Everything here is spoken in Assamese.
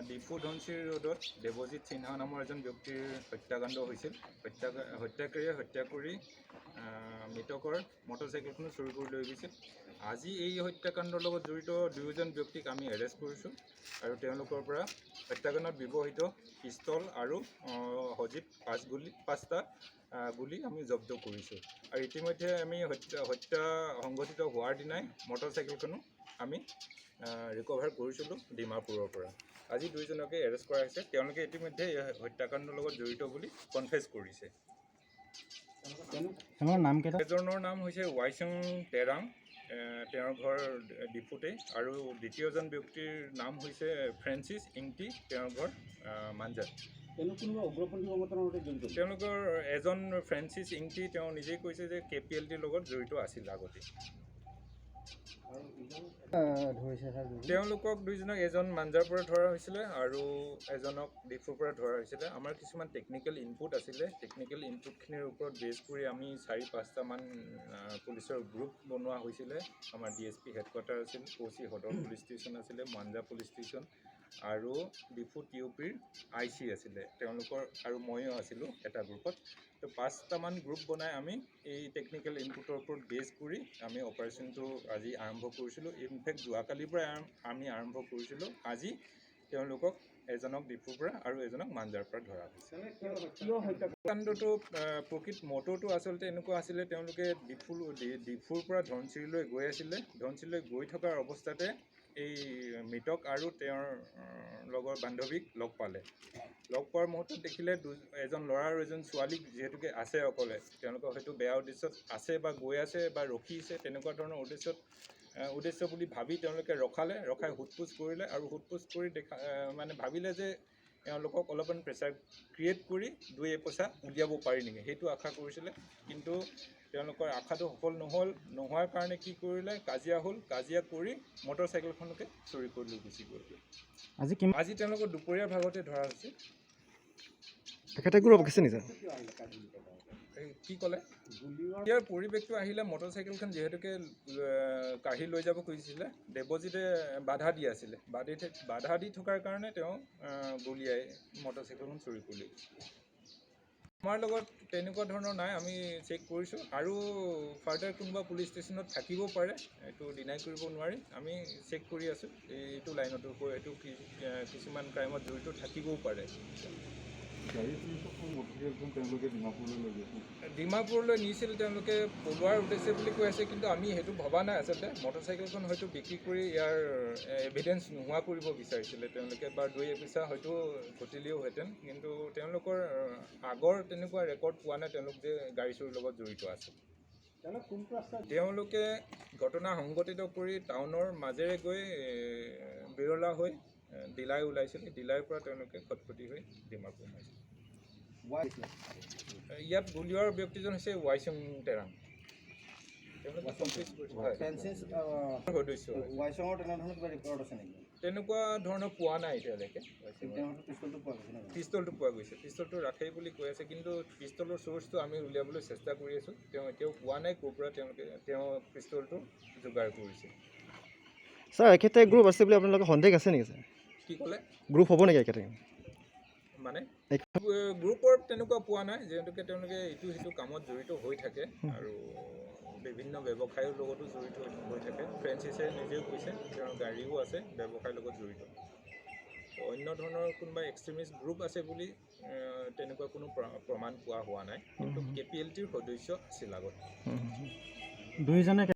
ডিফু ধনশিৰি ৰোডত দেৱজিৎ সিনহা নামৰ এজন ব্যক্তিৰ হত্যাকাণ্ড হৈছিল। হত্যাকাৰীয়ে হত্যা কৰি মৃতকৰ মটৰচাইকেলখনো চুৰি কৰি লৈ গৈছিল। আজি এই হত্যাকাণ্ডৰ লগত জড়িত দুয়োজন ব্যক্তিক আমি এৰেষ্ট কৰিছোঁ আৰু তেওঁলোকৰ পৰা হত্যাকাণ্ডত ব্যৱহৃত পিষ্টল আৰু সজীৱ পাঁচ গুলী, পাঁচটা গুলী আমি জব্দ কৰিছোঁ। আৰু ইতিমধ্যে আমি হত্যা হত্যা সংঘটিত হোৱাৰ দিনাই মটৰচাইকেলখনো আমি ৰিকভাৰ কৰিছিলোঁ ডিমাপুৰৰ পৰা। আজি দুইজনকে এৰেষ্ট কৰা হৈছে। তেওঁলোকে ইতিমধ্যে এই হত্যাকাণ্ডৰ লগত জড়িত বুলি কনফেছ কৰিছে। তেওঁলোকৰ নাম কেইটা? এজনৰ নাম হৈছে ৱাইচং তেৰাং, তেওঁৰ ঘৰ ডিফুতেই আৰু দ্বিতীয়জন ব্যক্তিৰ নাম হৈছে ফ্ৰেঞ্চিছ ইংটি, তেওঁৰ ঘৰ মাঞ্জাত। তেওঁলোক কোনোবা উগ্ৰপন্থী সংগঠনৰ সৈতে জড়িত? তেওঁলোকৰ এজন ফ্ৰেঞ্চিছ ইংটি, তেওঁ নিজেই কৈছে যে কেপিএলটিৰ লগত জড়িত আছিল আগতে। ধৰিছে ছাৰ? তেওঁলোকক দুইজনক এজন মাঞ্জাৰ পৰা ধৰা হৈছিলে আৰু এজনক ডিফুৰ পৰা ধৰা হৈছিলে। আমাৰ কিছুমান টেকনিকেল ইনপুট আছিলে। টেকনিকেল ইনপুটখিনিৰ ওপৰত বেছ কৰি আমি চাৰি পাঁচটামান পুলিচৰ গ্ৰুপ বনোৱা হৈছিলে। আমাৰ ডিএছপি হেডকোৱাৰ্টাৰ আছিল, অ' চি সদৰ পুলিচ ষ্টেচন আছিলে, মাঞ্জা পুলিচ ষ্টেচন আৰু ডিফু টিঅ' পিৰ I C আছিলে তেওঁলোকৰ আৰু ময়ো আছিলোঁ এটা গ্ৰুপত। তো পাঁচটামান গ্ৰুপ বনাই আমি এই টেকনিকেল ইনপুটৰ ওপৰত বেছ কৰি আমি অপাৰেশ্যনটো আজি আৰম্ভ কৰিছিলোঁ। ইনফেক্ট যোৱাকালিৰ পৰাই আমি আৰম্ভ কৰিছিলোঁ। আজি তেওঁলোকক এজনক ডিফুৰ পৰা আৰু এজনক মাঞ্জাৰ পৰা ধৰা হৈছে। কিয় হত্যা? কাণ্ডটো প্ৰকৃত মটৰটো আচলতে এনেকুৱা আছিলে, তেওঁলোকে ডিফুৰ পৰা ধনশিৰিলৈ গৈ আছিলে। ধনশিৰিলৈ গৈ থকাৰ অৱস্থাতে এই মৃতক আৰু তেওঁৰ লগৰ বান্ধৱীক লগ পালে। লগ পোৱাৰ মুহূৰ্তত দেখিলে এজন ল'ৰা আৰু এজন ছোৱালীক যিহেতুকে আছে অকলে, তেওঁলোকৰ হয়তো বেয়া উদ্দেশ্যত আছে বা গৈ আছে বা ৰখিছে, তেনেকুৱা ধৰণৰ উদ্দেশ্য বুলি ভাবি তেওঁলোকে ৰখালে। ৰখাই সোধ পোছ কৰিলে আৰু সোধ পোছ কৰি দেখা মানে ভাবিলে যে এওঁলোকক অলপমান প্ৰেছাৰ ক্ৰিয়েট কৰি দুই এপইচা উলিয়াব পাৰি নেকি, সেইটো আশা কৰিছিলে। কিন্তু তেওঁলোকৰ আশাটো সফল নহ'ল। নোহোৱাৰ কাৰণে কি কৰিলে, কাজিয়া হ'ল। কাজিয়া কৰি মটৰচাইকেলখনকে চুৰি কৰি লৈ গুচি গ'ল। আজি কিমান? আজি তেওঁলোকৰ দুপৰীয়াৰ ভাগতে ধৰা হৈছে। তেখেতে গ্ৰুপ আছে নেকি ছাৰ? এই কি ক'লে, ইয়াৰ পৰিৱেশটো আহিলে মটৰচাইকেলখন যিহেতুকে কাঢ়ি লৈ যাব খুজিছিলে, দেৱজিতে বাধা দি আছিলে। বাধা দি থকাৰ কাৰণে তেওঁ গুলীয়াই মটৰচাইকেলখন চুৰি কৰি লৈ গৈছে। আমাৰ লগত তেনেকুৱা ধৰণৰ নাই, আমি চেক কৰিছোঁ আৰু ফাৰ্ডাৰ কোনোবা পুলিচ ষ্টেচনত থাকিব পাৰে, এইটো ডিনাই কৰিব নোৱাৰি। আমি চেক কৰি আছোঁ। এইটো লাইনতো এইটো কিছুমান ক্ৰাইমত জড়িত থাকিবও পাৰে। গাড়ী চুৰি মটৰচাইকেলখন তেওঁলোকে ডিমাপুৰলৈ লৈ গৈছিল? ডিমাপুৰলৈ নিছিল তেওঁলোকে পলোৱাৰ উদ্দেশ্যে বুলি কৈ আছে, কিন্তু আমি সেইটো ভবা নাই। আচলতে মটৰচাইকেলখন হয়তো বিক্ৰী কৰি ইয়াৰ এভিডেঞ্চ নোহোৱা কৰিব বিচাৰিছিলে তেওঁলোকে বা দুই এপইচা হয়তো ঘটিলেওহেঁতেন। কিন্তু তেওঁলোকৰ আগৰ তেনেকুৱা ৰেকৰ্ড পোৱা নাই তেওঁলোক যে গাড়ী চুৰিৰ লগত জড়িত আছে। তেওঁলোক কোনটো ৰাস্তাত? তেওঁলোকে ঘটনা সংঘটিত কৰি টাউনৰ মাজেৰে গৈ বিৰলা হৈ ডিলাই ওলাইছিল। ডিলাইৰ পৰা তেওঁলোকে খটখটি হৈ ডিমাপুৰ সোমাইছিল। ইয়াত গুলীওৱাৰ ব্যক্তিজন হৈছে ৱাইচুং তেৰাং। তেওঁলোকে কনফিউজ কৰিছে, হয়। ফ্ৰেঞ্চিছ সদস্য হয়। ৱাইচঙৰ তেনেধৰণৰ কিবা ৰেকৰ্ড আছে নেকি? তেনেকুৱা ধৰণৰ পোৱা নাই এতিয়ালৈকে। তেওঁৰ পিষ্টলটো পোৱা গৈছে নেকি? পিষ্টলটো পোৱা গৈছে। পিষ্টলটো ৰাখেই বুলি কৈ আছে, কিন্তু পিষ্টলৰ চ'ৰ্চটো আমি উলিয়াবলৈ চেষ্টা কৰি আছোঁ। তেওঁ এতিয়াও কোৱা নাই ক'ৰ পৰা তেওঁ পিষ্টলটো যোগাৰ কৰিছে। ছাৰ, এখেতে গ্ৰুপ আছে বুলি আপোনালোকৰ সন্দেহ আছে নেকি ছাৰ? কি ক'লে? গ্ৰুপ হ'ব নেকি এখেতে? মানে গ্ৰুপৰ তেনেকুৱা পোৱা নাই, যিহেতুকে তেওঁলোকে ইটো সিটো কামত জড়িত হৈ থাকে আৰু বিভিন্ন ব্যৱসায়ৰ লগতো জড়িত হৈ থাকে। ফ্ৰেঞ্চিছে নিজেও কৈছে তেওঁৰ গাড়ীও আছে, ব্যৱসায়ৰ লগত জড়িত। অন্য ধৰণৰ কোনোবা এক্সট্ৰিমিষ্ট গ্ৰুপ আছে বুলি তেনেকুৱা কোনো প্ৰমাণ পোৱা হোৱা নাই, কিন্তু কেপিএলটিৰ সদস্য আছিল আগতে। দুইজনে।